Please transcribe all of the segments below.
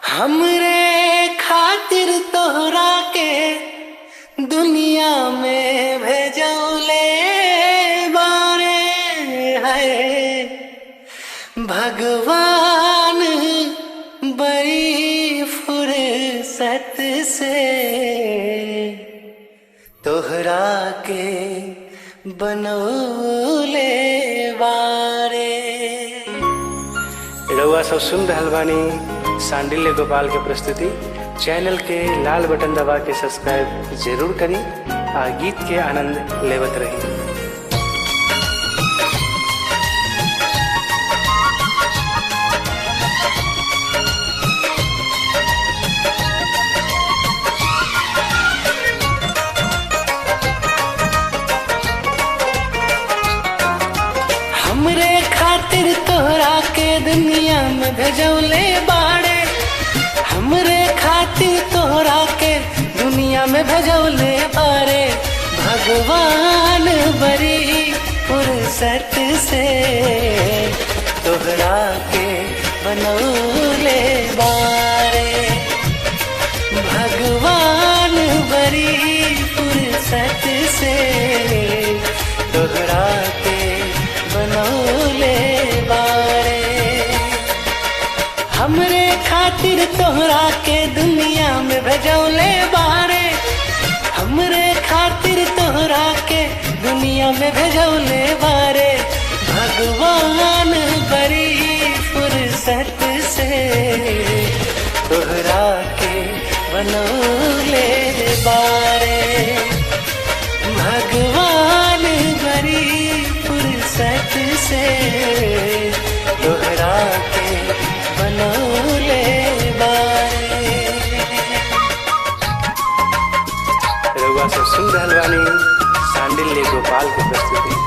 हमरे खातिर तोहरा के दुनिया में भेजौले बारे है। भगवान बड़ी फुर्सत से तोहरा के बनौले बारे। रउआ सब सुन रहल बानी शांडिल्य गोपाल के प्रस्तुति। चैनल के लाल बटन दबा के सब्सक्राइब जरूर करी आ गीत के आनंद लेवत रही। हमरे खातिर तोहरा के दुनिया में भेजौले बाड़े। हमरे खातिर तोहरा के दुनिया में भेजौले बाड़े। भगवान बड़ी फुर्सत से तोहरा के बनौले बाड़े। भगवान बड़ी फुर्सत से तोहरा के बनौले बारे। हमरे खातिर तोहरा के दुनिया में भेजौले बारे। हमरे खातिर तोहरा के दुनिया में भेजौले बारे। भगवान बड़ी फुर्सत से तोहरा के बनौले बारे। भगवान बड़ी फुर्सत से तोहरा के बनौले बारे। रउआ सब सुन रहल बानी शांडिल्य गोपाल के प्रस्तुति।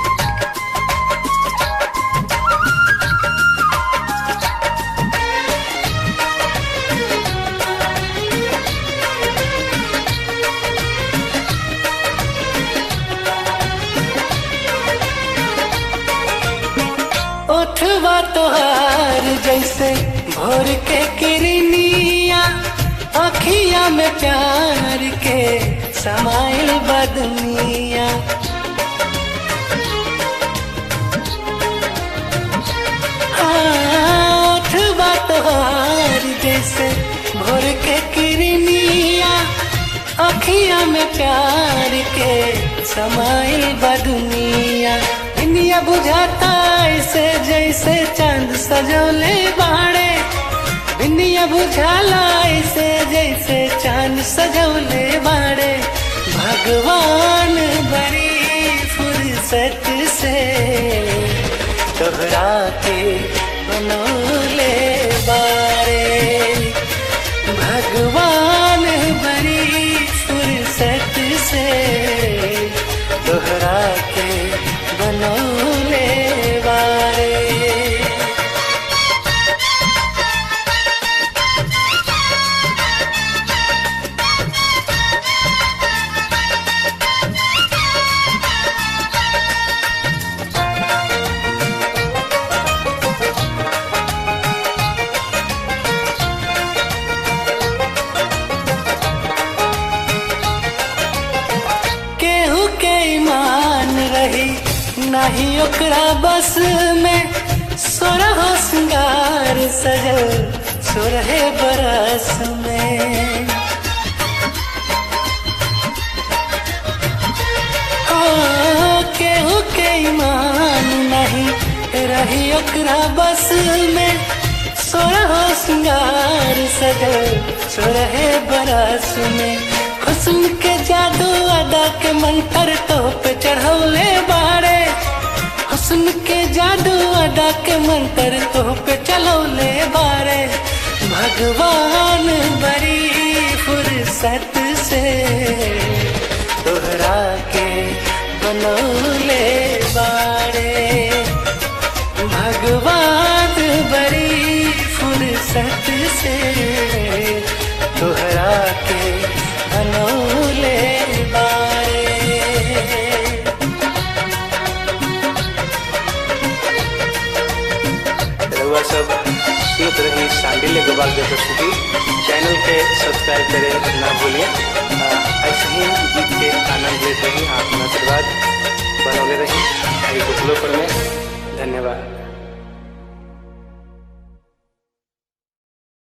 ओठवा तोहार जैसे भोर के किरनिया, अखिया में प्यार के समाइल बदनिया। हाँ, ओठवा तोहार जैसे भोर के किरनिया, अखिया में प्यार के समाइल बदनिया। दुनिया बुझाता ऐसे जैसे चांद सजौले बाड़े। दुनिया बुझाला ऐसे जैसे चांद सजौले बाड़े। भगवान बड़ी फुर्सत से तोहरा के बनौले बारे। भगवान बड़ी फुर्सत से तोहरा के बनौले बारे। केहू के ईमान रही नाही ओकरा बस में, सोरह सिंगार सजल सोरहे बरस में। ओ केहू के ईमान नहीं रही ओकरा बस में, सोरह सिंगार सजल सोरहे बरस में। हुस्न के जादू अदा के मंत्र तो पे चढ़ौले बाड़े। हुस्न के जादू अदा के मंत्र तो पे चलौले बाड़े। भगवान बड़ी फुर्सत से तोहरा के बनौले बाड़े। भगवान बड़ी फुर्सत से तोहरा के बनौले बारे। रउआ सब सुनत रही बानी सांडिल्य गोपाल के प्रस्तुति। चैनल के सब्सक्राइब करें ना भूलिए। ऐसे ही गीत के आनंद लेते रही, आपका आशीर्वाद बनौले रही। आई गुफलो पर में धन्यवाद।